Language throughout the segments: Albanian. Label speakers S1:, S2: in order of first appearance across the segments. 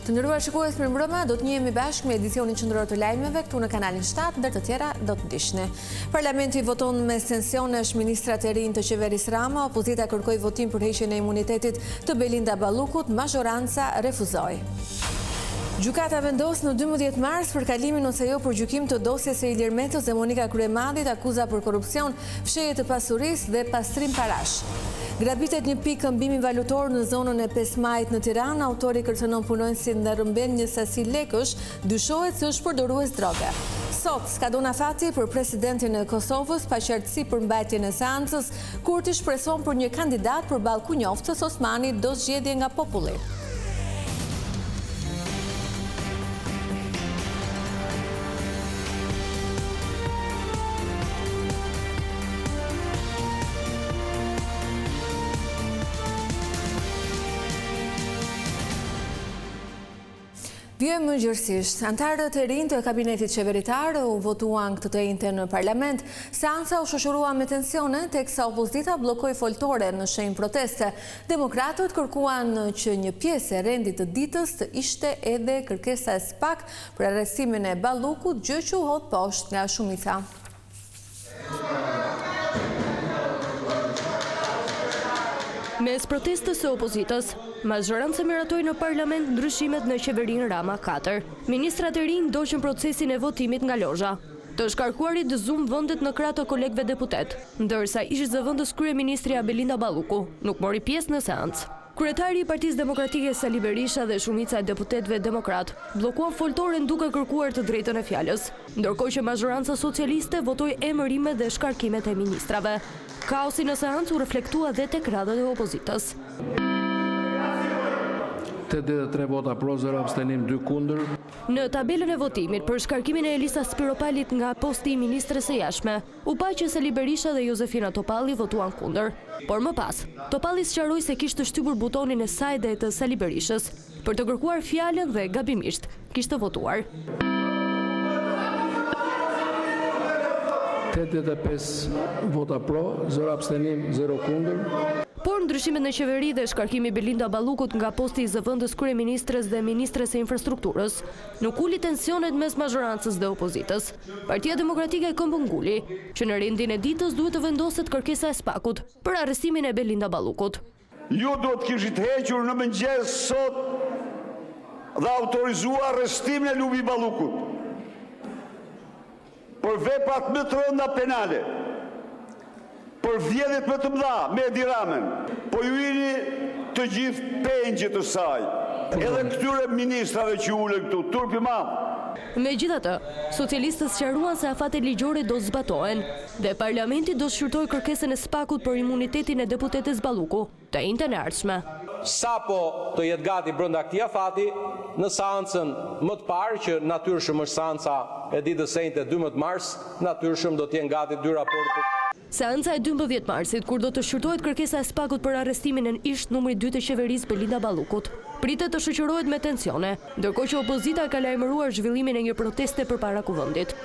S1: Të nderuar shikues, mirëmbrëma, do të njihemi bashkë me edicionin qendror të lajmeve këtu në kanalin 7, ndër të tjera do të ndiqni. Parlamenti voton mes tensionesh ministrat e rinj të qeverisë Rama, opozita kërkoi votim për heqjen e imunitetit të Belinda Ballukut, mazhoranca refuzoi. Gjykata vendos në 12 mars për kalimin ose jo për gjykim të dosjes së Ilir Metës dhe Monika Kryemadhit, akuza për korrupsion, fshehje të pasurisë dhe pastrim parash. Grabitet një pikë këmbimi valutor në zonën e 5 Majit në Tiranë, autori kërcënon punonjësin dhe rrëmben një sasi lekësh, dyshohet se është përdorues droge. Sot, skadon afati për presidentin e Kosovës, paqartësi për mbajtjen e seancës, Kurti shpreson për një kandidat përballë Kunjovcës, Osmani do zgjedhje nga populli. Vijojmë më gjerësisht. Anëtarët e rinj të kabinetit qeveritar u votuan këtë të enjte në parlament. Seanca u shoqërua me tensione, teksa opozita bllokoi foltoren në shenjë proteste. Demokratët kërkuan që një pjesë e rendit të ditës të ishte edhe kërkesa e SPAK për arrestimin e Ballukut, gjë që u hodh poshtë nga shumica.
S2: Mes protestës së opozitës, mazhoranca miratoi në parlament ndryshimet në qeverinë Rama 4. Ministrat e rinj ndoqën procesin e votimit nga lozha. Të shkarkuarit zunë vendet në krah të kolegëve deputetë, ndërsa ish-zëvendës kryeministrja Belinda Balluku nuk mori pjesë në seancë. Kryetari i Partisë Demokratike Sali Berisha dhe shumica e deputetëve demokratë bllokuan foltoren duke kërkuar të drejtën e fjalës, ndërkohë që mazhoranca socialiste votoi emërimet dhe shkarkimet e ministrave. Kaosi në seancë u reflektua dhe tek radhët e opozitës.
S3: 83 vota pro, 0 abstenim, 2 kundër.
S2: Në tabelën e votimit për shkarkimin e Elisa Spiropalit nga posti i ministres së Jashtme, u pa që Sali Berisha dhe Jozefina Topalli votuan kundër. Por më pas, Topalli sqaroi se kishte shtypur butonin e saj dhe të Sali Berishës për të kërkuar fjalën dhe gabimisht kishte votuar.
S3: 85 vota pro, zero abstenim, zero kundër.
S2: Por ndryshimet në qeveri dhe shkarkimi i Belinda Ballukut nga posti i zëvendës kryeministres dhe ministres së Infrastrukturës nuk uli tensionet mes mazhorancës dhe opozitës. Partia Demokratike këmbënguli që në rendin e ditës duhet të vendoset kërkesa e SPAK-ut për arrestimin e Belinda Ballukut.
S4: Ju duhet të kishit hequr në mëngjes sot dhe autorizuar arrestimin e Lubi Ballukut për veprat më të rënda penale, për vjedhjet më të mëdha me Edi Ramën, po ju jeni të gjithë pengje të saj, edhe këtyre ministrave që ulen këtu, turp i madh.
S2: Megjithatë, socialistët sqaruan se afatet ligjore do të zbatohen dhe parlamenti do të shqyrtojë kërkesën e SPAK-ut për imunitetin e deputetes Balluku të enjten e ardhshme.
S5: Sapo të jetë gati brenda këtij afati, në seancën më të parë, që natyrshëm është seanca e ditës së enjte 12 mars, natyrshëm do të jenë gati dy raporte.
S2: Seanca e 12 marsit, kur do të shqyrtohet kërkesa e SPAK-ut për arrestimin e ish-numrit dy të qeverisë Belinda Ballukut, pritet të shoqërohet me tensione, ndërkohë që opozita ka lajmëruar zhvillimin e një proteste përpara Kuvendit.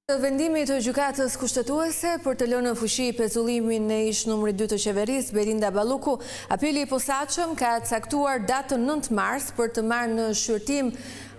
S1: Vendimit të Gjykatës Kushtetuese për të lënë në fuqi pezullimin e ish-numrit dy të qeverisë, Belinda Balluku, Apeli i Posaçëm ka caktuar datën 9 mars për të marrë në shqyrtim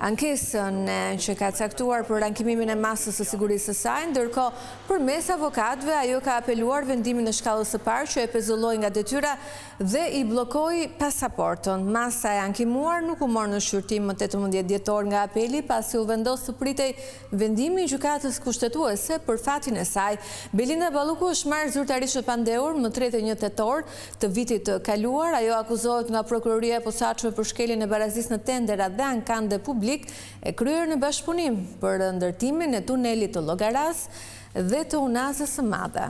S1: ankesën që ka caktuar për ankimimin e masës së sigurisë së saj, ndërkohë përmes avokatëve ajo ka apeluar vendimin e shkallës së parë që e pezulloi nga detyra dhe i bllokoi pasaportën. Masa e ankimuar nuk u mor në shqyrtim më 18 dhjetor nga apeli pasi u vendos të pritej vendimi i Gjykatës Kushtetuese për fatin e saj. Belinda Balluku është marrë zyrtarisht e pandehur më 31 tetor të vitit të kaluar. Ajo akuzohet nga Prokuroria e Posaçme për shkeljen e barazisë në tendera dhe ankande publik e kryer në bashkëpunim për ndërtimin e tunelit të Llogarasë dhe të Unazës së Madhe.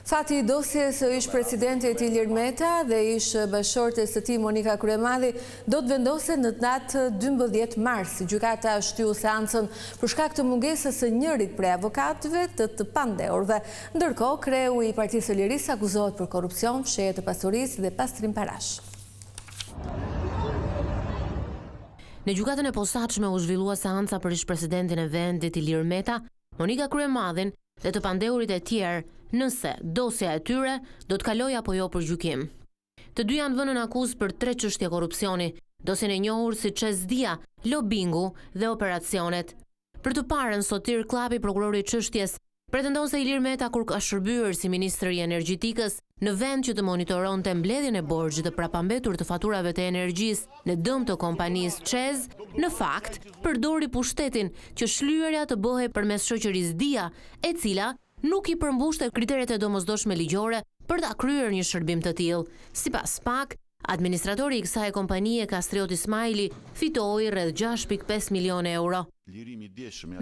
S1: Fati i dosjes së ish-presidentit Ilir Meta dhe ish-bashkëshortes së tij Monika Kryemadhi do të vendoset në datë 12 mars. Gjykata shtyu seancën për shkak të mungesës së njërit prej avokatëve të të pandehurve. Ndërkohë, kreu i Partisë së Lirisë akuzohet për korrupsion, fshehje të pasurisë dhe pastrim parash.
S6: Në gjykatën e posaçme u zhvillua seanca për ish-presidentin e vendit Ilir Meta, Monika Kryemadhin. dhe të pandehurit e tjerë, nëse dosja e tyre do të kalojë apo jo për gjykim. Të dy janë vënë nën akuzë për tre çështje korrupsioni, dosjen e njohur si CEZ-DIA, lobingu dhe operacionet. Për të parën, Sotir Kllapi, prokurori i çështjes, pretendon se Ilir Meta kur ka shërbyer si ministër i Energjitikës, në vend që të monitoronte mbledhjen e borxhit të prapambetur të faturave të energjisë në dëm të kompanisë CEZ, në fakt, përdori pushtetin që shlyerja të bëhej përmes shoqërisë DIA, e cila nuk i përmbushte kriteret e domosdoshme ligjore për ta kryer një shërbim të tillë. Sipas SPAK, administratori i kësaj kompanie Kastriot Ismajli fitoi rreth 6,5 milionë euro.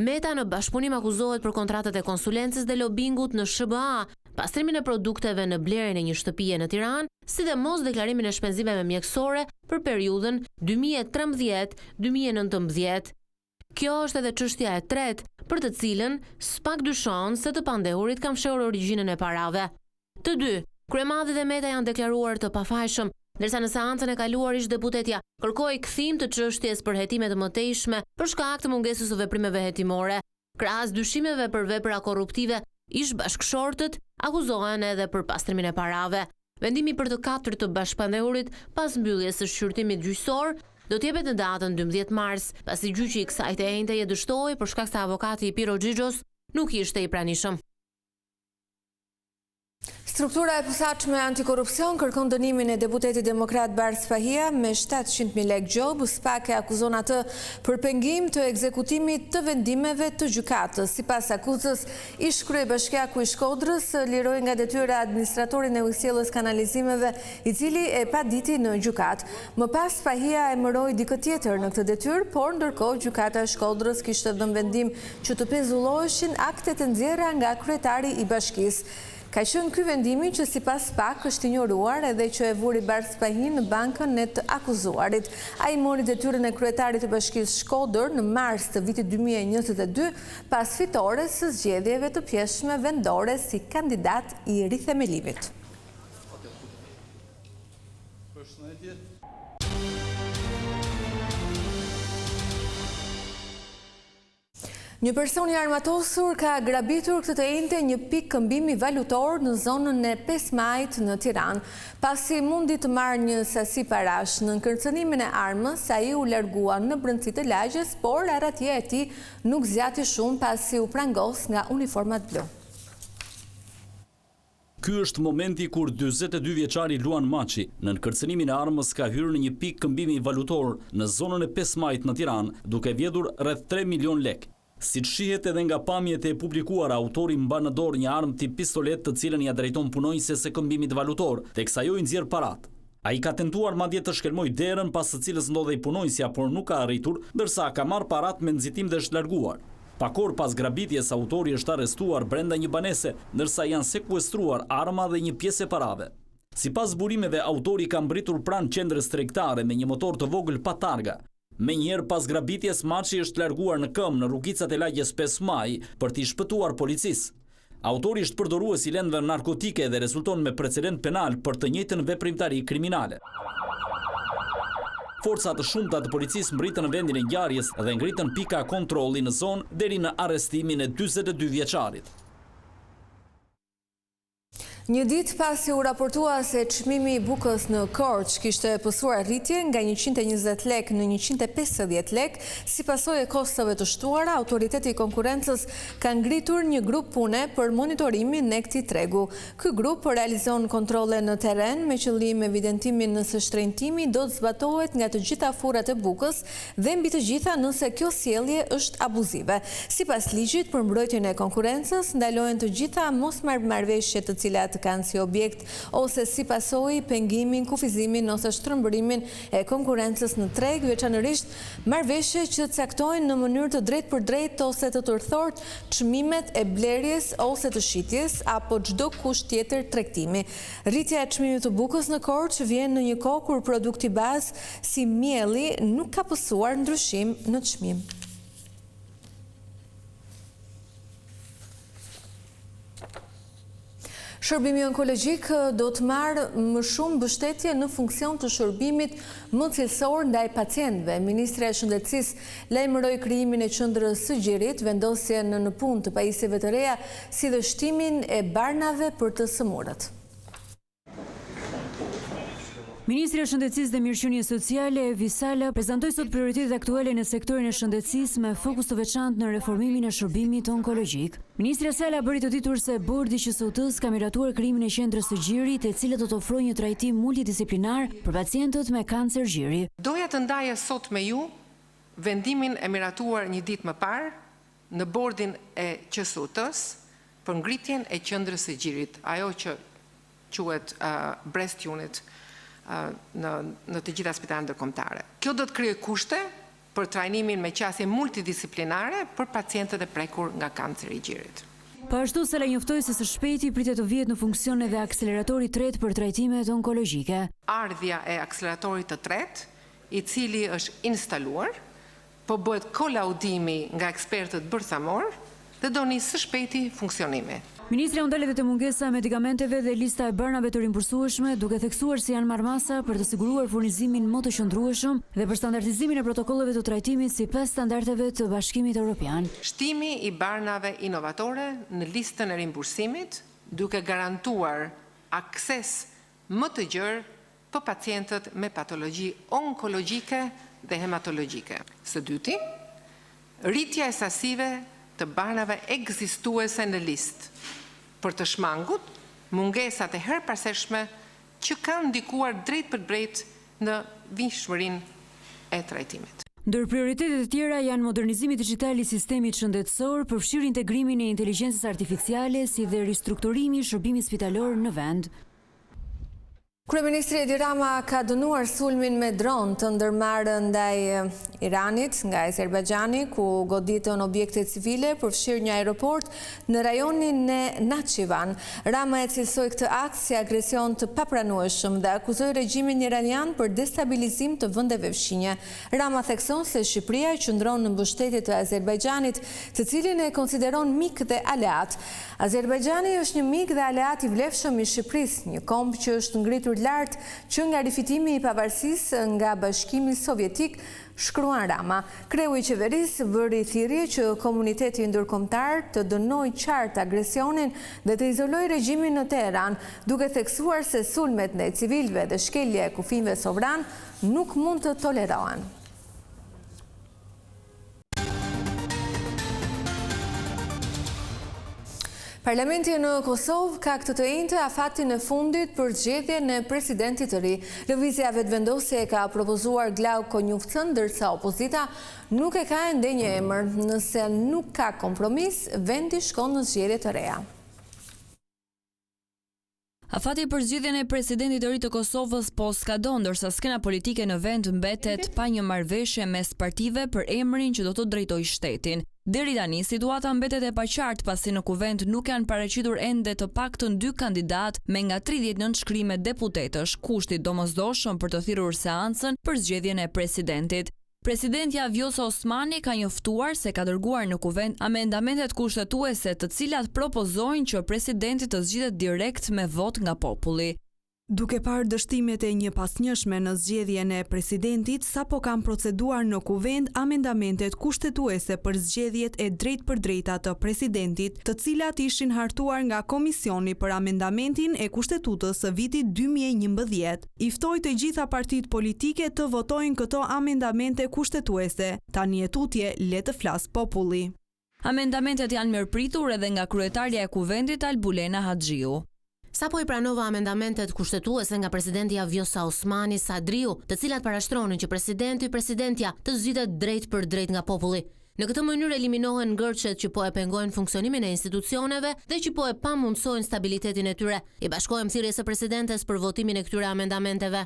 S6: Meta në bashkëpunim akuzohet për kontratat e konsulencës dhe lobingut në SHBA, pastrimin e produkteve në blerjen e një shtëpie në Tiranë, si dhe mosdeklarimin e shpenzimeve mjekësore për periudhën 2013 2019. Kjo është edhe çështja e tretë, për të cilën SPAK dyshon se të pandehurit kanë fshehur origjinën e parave. Të dy, Kryemadhi dhe Meta janë deklaruar të pafajshëm, ndërsa në seancën e kaluar ish-deputetja kërkoi kthim të çështjes për hetime të mëtejshme për shkak të mungesës së veprimeve hetimore. Krahas dyshimeve për vepra korruptive, ish-bashkëshortët akuzohen edhe për pastrimin e parave. Vendimi për të katër të bashkëpandehurit pas mbylljes së shqyrtimit gjyqësor do të jepet në datën 12 mars, pasi gjyqi i kësaj të enjteje dështoi për shkak se avokati i Pirro Xhixhos nuk ishte i pranishëm.
S1: Struktura e posaçme antikorrupsion kërkon dënimin e deputetit demokrat Bardh Spahia me 700.000 lekë gjobë. SPAK e akuzon atë për pengim të ekzekutimit të vendimeve të gjykatës. Sipas akuzës, ish-kryebashkiaku i Shkodrës liroi nga detyra administratorin e ujësjellës kanalizimeve, i cili e paditi në gjykatë. Më pas Spahia emëroi dikë tjetër në këtë detyrë, por ndërkohë gjykata e Shkodrës kishte dhënë vendim që të pezulloheshin aktet e nxjerra nga kryetari i bashkisë. Ka qenë ky vendimi që sipas SPAK është injoruar edhe që e vuri Bardh Spahinë në bankën e të akuzuarit. Ai mori detyrën e kryetarit të bashkisë Shkodër në mars të vitit 2022, pas fitores së zgjedhjeve të pjesshme vendore si kandidat i rithemelimit. Një person i armatosur ka grabitur këtë të enjte një pikë këmbimi valutor në zonën e 5 majit në Tiranë. Pasi mundi të marrë një sasi parash nën kërcënimin e armës, ai u largua në brendësi të lagjes, por arratia e tij nuk zgjati shumë pasi u prangos nga uniformat blu.
S7: Ky është momenti kur 42 vjeçari Luan Maçi, nën kërcënimin e armës ka hyrë në një pikë këmbimi valutor në zonën e 5 majit në Tiranë, duke vjedhur rreth 3 milion lekë. Siç shihet edhe nga pamjet e publikuara, autori mban në dorë një armë tip pistoletë të cilën ia drejton punonjëses së këmbimit valutor, teksa ajo i nxjerr paratë. Ai ka tentuar madje të shkelmojë derën pas së cilës ndodhej punonjësja, por nuk ka arritur, ndërsa ka marrë paratë me nxitim dhe është larguar. Pak orë pas grabitjes, autori është arrestuar brenda një banese, ndërsa janë sekuestruar arma dhe një pjesë e parave. Sipas burimeve, autori ka mbërritur pranë qendrës tregtare me një motor të vogël pa targa. Menjëherë pas grabitjes, Maçi është larguar në këmbë në rrugicat e lagjes 5 Maj për t'i shpëtuar policisë. Autori është përdorues i lëndëve narkotike dhe rezulton me precedent penal për të njëjtën veprimtari kriminale. Forca të shumta të policisë mbërritën në vendin e ngjarjes dhe ngritën pika kontrolli në zonë deri në arrestimin e 42 vjeçarit.
S1: Një ditë pasi u raportua se çmimi i bukës në Korçë kishte pësuar rritje nga 120 lekë në 150 lekë, si pasojë e kostove të shtuara, Autoriteti i Konkurrencës ka ngritur një grup pune për monitorimin e këtij tregu. Ky grup po realizon kontrolle në terren me qëllim evidentimin nëse shtrenjtimi do të zbatohet nga të gjitha furrat e bukës dhe mbi të gjitha nëse kjo sjellje është abuzive. Sipas ligjit për mbrojtjen e konkurrencës, ndalohen të gjitha mosmarrëveshjet të cilat kanë si objekt ose si pasojë pengimin, kufizimin ose shtrembërimin e konkurrencës në treg, veçanërisht marrëveshje që caktojnë në mënyrë të drejtpërdrejtë ose të tërthortë çmimet e blerjes ose të shitjes apo çdo kusht tjetër tregtimi. Rritja e çmimit të bukës në Korçë vjen në një kohë kur produkti bazë si mielli nuk ka pësuar ndryshim në çmim. Shërbimi onkologjik do të marrë më shumë mbështetje në funksion të shërbimit më cilësor ndaj pacientëve. Ministrja e Shëndetësisë lajmëroi krijimin e qendrës së gjirit, vendosjen në punë të pajisjeve të reja, si dhe shtimin e barnave për të sëmurët.
S8: Ministrja e Shëndetësisë dhe Mirëqenies Sociale, Evi Sala, prezantoi sot prioritetet aktuale në sektorin e shëndetësisë me fokus të veçantë në reformimin e shërbimit onkologjik. Ministrja Sala bëri të ditur se Bordi i QSUT-së ka miratuar krijimin e qendrës së gjirit, e cila do të ofrojë një trajtim multidisiplinar për pacientët me kancer gjiri.
S9: Doja të ndaja sot me ju vendimin e miratuar një ditë më parë në Bordin e QSUT-së për ngritjen e qendrës së gjirit, ajo që quhet Breast Unit në në të gjitha spitalet ndërkombëtare. Kjo do të krijojë kushte për trajnimin me qasje multidisiplinare për pacientët e prekur nga kanceri i gjirit.
S8: Po ashtu, Sala njoftoi se së shpejti pritet të vihet në funksion edhe akseleratori i tretë për trajtimet onkologjike.
S9: Ardhja e akseleratorit të tretë, i cili është instaluar, Po bëhet kolaudimi nga ekspertët bërthamorë dhe do nisë së shpejti funksionimi.
S8: Ministrja u ndal edhe te mungesa e medikamenteve dhe lista e barnave të rimbursueshme, duke theksuar se janë marrë masa për të siguruar furnizimin më të qëndrueshëm dhe për standardizimin e protokolleve të trajtimit sipas standardeve të Bashkimit Europian.
S9: Shtimi i barnave inovatore në listën e rimbursimit, duke garantuar akses më të gjerë për pacientët me patologji onkologjike dhe hematologjike. Së dyti, rritja e sasive të barnave ekzistuese në listë, për të shmangut mungesat e herëpashershme që kanë ndikuar drejtpërdrejt në vijshmërinë e trajtimit.
S8: Ndër prioritetet e tjera janë modernizimi dixhital i sistemit shëndetësor, përfshirë integrimin e inteligjencës artificiale si dhe ristrukturimi i shërbimit spitalor në vend.
S1: Kryeministri Edi Rama ka dënuar sulmin me dron të ndërmarrë ndaj Iranit nga Azerbajxhani, ku goditën objekte civile, përfshirë një aeroport në rajonin e Nakhchivan. Rama e cilësoi këtë akt si agresion të papranueshëm dhe akuzoi regjimin iranian për destabilizim të vendeve fqinje. Rama thekson se Shqipëria qëndron në mbështetje të Azerbajxhanit, të cilin e konsideron mik dhe aleat. Azerbajxhani është një mik dhe aleat i vlefshëm i Shqipërisë, një komb që është ngritur lart që nga rifitimi i pavarësisë nga Bashkimi Sovjetik, shkruan Rama. Kreu i qeverisë bëri thirrje që komuniteti ndërkombëtar të dënojë qartë agresionin dhe të izolojë regjimin në Teheran, duke theksuar se sulmet ndaj civilëve dhe shkelja e kufinjve sovranë nuk mund të tolerohen. Parlamenti në Kosovë ka këtë të enjte afatin e fundit për zgjedhjen e presidentit të ri. Lëvizja Vetëvendosje ka propozuar Glauk Konjufcën, ndërsa opozita nuk e ka ende një emër. Nëse nuk ka kompromis, vendi shkon në zgjedhje të reja.
S8: Afati për zgjedhjen e presidentit të ri të Kosovës po skadon, ndërsa skena politike në vend mbetet pa një marrëveshje mes partive për emrin që do të drejtojë shtetin. Deri tani, situata mbetet e paqartë pasi në Kuvend nuk janë paraqitur ende të paktën dy kandidatë me nga 30 nënshkrime deputetësh, kusht i domosdoshëm për të thirrur seancën për zgjedhjen e presidentit. Presidentja Vjosa Osmani ka njoftuar se ka dërguar në Kuvend amendamentet kushtetuese të cilat propozojnë që presidenti të zgjidhet direkt me votë nga populli.
S10: Duke parë dështimet e njëpasnjëshme në zgjedhjen e presidentit, sapo kam proceduar në Kuvend amendamentet kushtetuese për zgjedhjet e drejtpërdrejta të presidentit, të cilat ishin hartuar nga Komisioni për Amendamentin e Kushtetutës së vitit 2011. I ftoj të gjitha partitë politike të votojnë këto amendamente kushtetuese, tani e tutje le të flasë populli.
S8: Amendamentet janë mirëpritur edhe nga kryetarja e Kuvendit Albulena Haxhiu.
S6: Sapo i pranova amendamentet kushtetuese nga presidentja Vjosa Osmani Sadriu, të cilat parashtronin që presidenti, presidentja, të zgjidhet drejtpërdrejt nga populli. Në këtë mënyrë eliminohen ngërçet që po e pengojnë funksionimin e institucioneve dhe që po e pamundësojnë stabilitetin e tyre. I bashkohem thirrjes së presidentes për votimin e këtyre amendamenteve.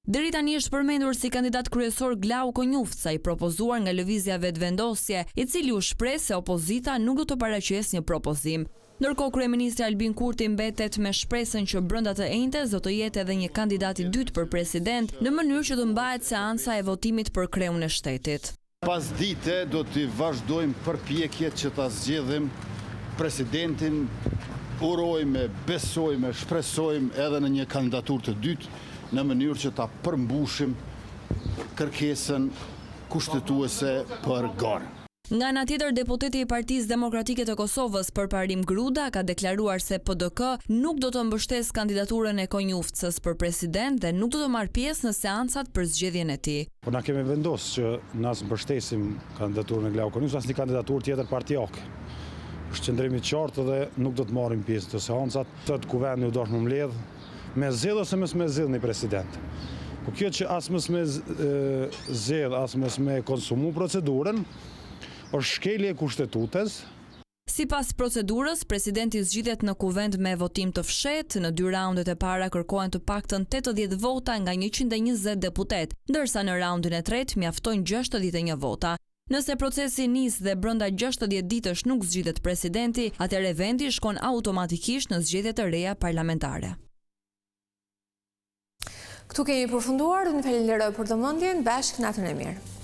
S8: Deri tani është përmendur si kandidat kryesor Glauk Konjufca, i propozuar nga Lëvizja Vetëvendosje, i cili u shpreh se opozita nuk do të paraqesë një propozim. Ndërkohë kryeministri Albin Kurti mbetet me shpresën që brenda të enjtes do të jetë edhe një kandidat i dytë për president, në mënyrë që të mbahet seanca e votimit për kreun e shtetit.
S11: Pasdite do t'i vazhdojmë përpjekjet që ta zgjedhim presidentin. Urojmë, besojmë, shpresojmë edhe në një kandidaturë të dytë në mënyrë që ta përmbushim kërkesën kushtetuese për garë.
S8: Nga ana tjetër, deputeti i Partisë Demokratike të Kosovës, Përparim Gruda, ka deklaruar se PDK nuk do të mbështesë kandidaturën e Konjufcës për president dhe nuk do të marrë pjesë në seancat për zgjedhjen e tij.
S12: Po na kemi vendosë që na s'mbështesim kandidaturën e Glauk Konjufcës, asnjë kandidaturë tjetër partiake. Është qëndrim i qartë dhe nuk do të marrim pjesë në këto seancat. Sot Kuvendi u dashtë m'u mbledh, me zgjedh ose mos me zgjedh një president. Po kjo që as mos me zgjedh, as mos me konsumu procedurën, është shkelje e Kushtetutës.
S8: Sipas procedurës, presidenti zgjidhet në Kuvend me votim të fshehtë, në dy raundet e para kërkohen të paktën 80 vota nga 120 deputetë, ndërsa në raundin e tretë mjaftojnë 61 vota. Nëse procesi nis dhe brenda 60 ditësh nuk zgjidhet presidenti, atëherë vendi shkon automatikisht në zgjedhje të reja parlamentare.
S1: Këtu kemi përfunduar, unë ju falenderoj për vëmendjen, bashkë natën e mirë.